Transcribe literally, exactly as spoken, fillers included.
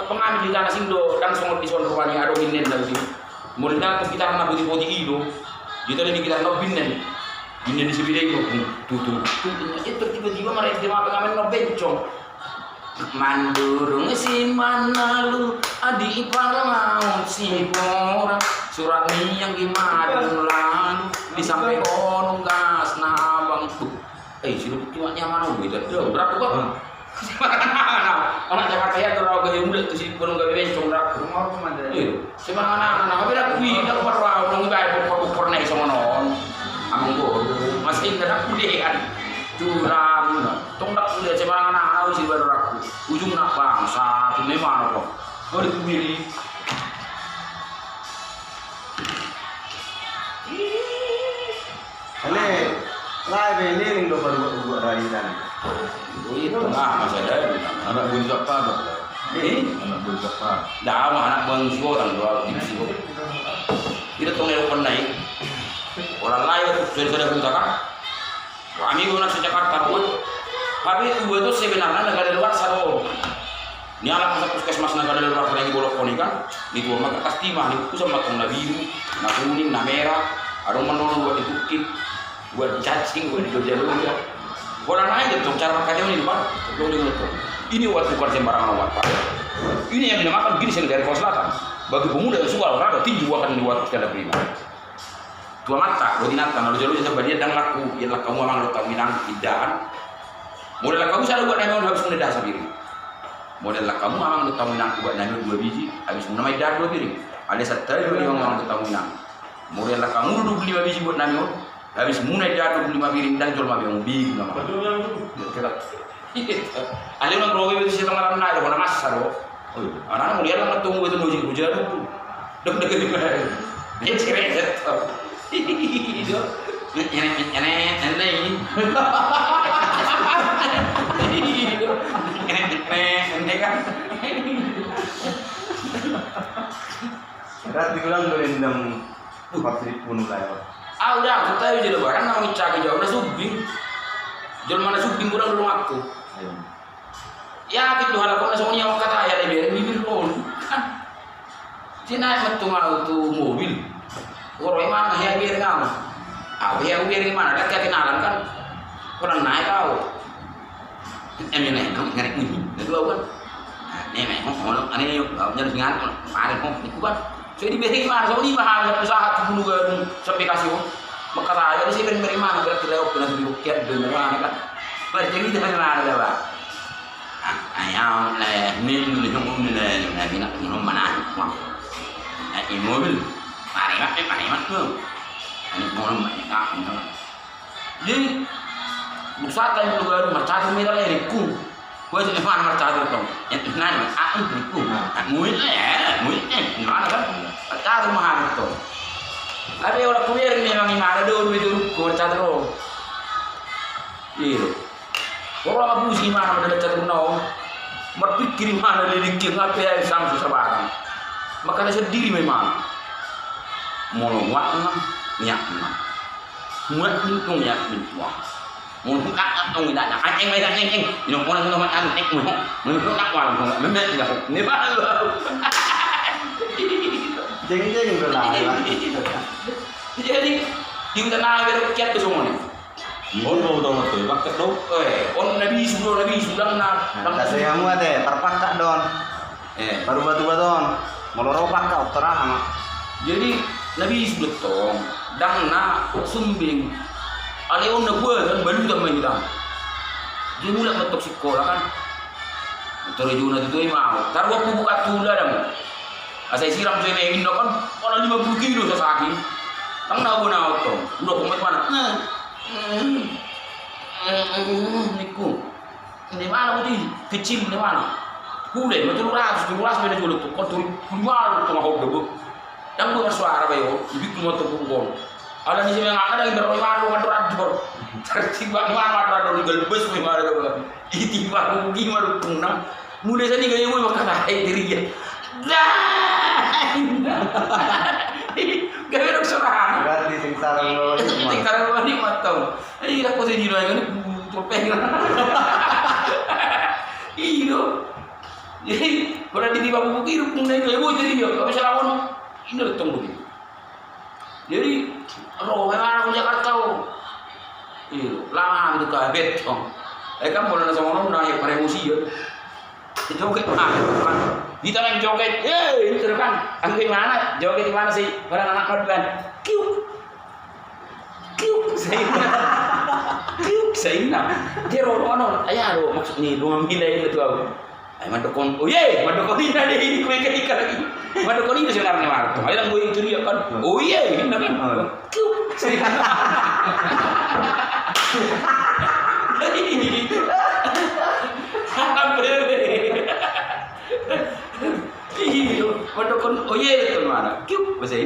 Pengamen di tanah sing do, ndang songon di son rupani, adong innen na uji. Molo ndang tu gitar na poti-poti i do. Gitar ni gitar na binnen. Binnen di si bidai do. Tutu. Tutu. Itu tiba-tiba mereka dia pengamen na bencong. Mandurung si Manalu, adi ipar laut si Bora, surat ni yang di Madu lalu, di sampai gonung gas na abang tu. Eh, si Lukut cuma nyaman, oh, beda. Dia berapa, Bang? Anak Jakarta ya, terlalu gaya muda tu si gunung gawe bencong, berapa? Rumah rumah ada. Iya. Sembarang anak-anak, tapi dah kui, dah keluar, orang ibarat bokor-bokor naik sama non. Amang gua, masih ingat aku deh, kan. Curang, tong dah kuliah sembarang anak-anak, si baru aku. Ujung nak bangsa, tu memang apa? Kau dikubiri. Ale, lae be liling do parubat-rubat rai tadi. Oh, itu lah, masa ada. Anak buah siapa do? Eh? Anak buah siapa? Dah, anak buah si orang do, di si. Itu tong elok pernah, eh. Orang lain tu sudah, sudah buta kan? Kami guna se Jakarta, kan? Tapi gua tu sebenarnya negara luar saro. Ni alak masa puskesmas na kada lebar kada dibolok koni kan, ni tuan ma kertas timah, ni pusan ma tong na biru, na kuning, na merah, adong ma nono buat di tukik, buat di cacing, buat di loja-loja. Bola nai tong cara pakaian ini, Pak. Tong dengan tong. Ini buat tukar sembarangan, Pak. Ini yang dinamakan gini sendiri, Kota Selatan. Bagi pemuda yang suka olahraga tinju akan dibuat kada prima. Tu amanta, roti nata, na loja-loja sampai dia dang laku, ia lak hamu amang dohot hamu inang, indahan. Modal lak hamu sada ubat nami on habis muna indahan sapiring. Modal lak hamu amang dohot hamu inang ubat nami on dua biji, habis muna ma indahan dua piring. Alias santari do dia amang dohot hamu inang. Modal lak hamu dua puluh lima biji ubat nami on, habis muna indahan dua puluh lima piring, dang jolma be on, bingung nama. Betul, betul. Ale unang roge be tu si tengah malam nai do, hona massa do. Oh, iya. Anak mulia lah, ketemu itu musik hujan. Dong dong. Dia cerewet. Itu. Enek, enek, enek. Enek, enek, enek kan. Rat diulang do endang. Pasti dibunuh lah ya. Ah, udah, aku tahu jadi barang nama cagi jauh na subing. Jolma na subing ulang dulu aku. Iya. Yakin do halak on na songon i, angka tahe ibebere bibir on. Kan. Sinaek ma tong au tu mobil. Ro i ma hea ibebere ngau. Au hea ibebere ma na dang kenalan kan. Kurang naek au. Eme naek ngau ngarek ni. Na dua au kan. Eme naek ngau ngolok ane au nyari singan ngolok. Mari ngau niku kan. So dibere ma na songon i ma hea usaha tu Bulu Gadung sampe Bekasi on. Maka tahe di sini bere ma na berarti lewat kena tu Bulu Gadung ma na kan. Berarti ini dengan ma na dapat. Ayam leh, min, min, min, min, min, min, min, mana? Wah. Eh, imobil. Paremat, eh, paremat tu. Ani mobil banyak kak, gitu. Jadi, pusat kan itu baru macam beda leh, riku. Gua sih, eh, mana macam itu, Tong? Eh, nah, ah, eh, riku. Ah, muit, eh, muit, eh, gimana kan? Macam mahal itu. Tapi orang kuliah memang gimana dulu itu, gua macam itu. Iya. Ora mabusi imana madalan catur na on. Marpikir imana lelengki, nga pe ai samsu sabarang. Makana sendiri ma imana. Molo muatna, niatna. Muat ni tong niat ni tuang. Molo muatna tong niatna. Anjing, anjing, anjing. Ino kona, ino kona, anjing, ino. Molo muatna, wala, molo muatna, ino. Ni balu. Jeng, jeng, udah lah. Jadi, di huta na berkiat tu songon i. On do, on do, on do, pakkat do. Eh, on na bisu do, na bisu, dang na, dang na. Tase hamu ate, parpakkat do on. Eh. Parubat-ubat on. Molo ro pakkat, on tor aha ma. Jadi, na bisu do tong, dang na sumbing. Alai on na buat, kan, balutan ma hita. Jadi, mulak ma tong sikola, kan. Tor i jona tutu i ma. Taruan pupuk atu ladang. Asa isiram tu eme inna kan, pala lima puluh kilo sasaki. Tang na bona otong. Udah komat mana? Nah. Niku. Ini mana putih? Kecil ini mana? Pule, ma tolu ratus, tolu ratus beda jolo tu. Kau tolu, tolu ratus tu mahal debo. Yang gua suara bayo, ibik lu mau tepuk gol. Ala ni sebe ngana dang ibar roy mano mandor ador. Tartiba ni mano mandor ador, galbes ni mano do. Iti baru gi mano tunang. Muda sani gaya mui makana hai diri ya. Dah. Gaya dok sorana. Berarti sing sarang lo. Sing sarang lo ni matau. Ini dak kau sini lo ini topeng. Iyo. Jadi, pada di tiba buku kiri, pun naik lebo jadi dia, tapi salah on. Ini udah tunggu dia. Jadi, ro memang anak Jakarta, oh. Iya, lama itu kabet, oh. Eh, kan, boleh langsung ngomong, nah, ya, pada emosi, ya. Joget, ah, kan. Kita kan joget, eh, itu kan. Angke mana? Joget di mana sih? Pada anak-anak kan. Kiu. Kiuk, sainna. Kiuk, sainna. Dia ro, ro, anu, ai aha do maksud ni dongan mina i tu au. Ai mandok on, oh ye, mandok on inna dia i, kue ketika lagi. Mandok on inna sebenarnya Marto. Ai lang gue itu dia kan. Oh ye, inna kan. Kiuk, sainna. Hampir. Iyo, mandok on, oh ye, itu mana? Kiuk, bahasa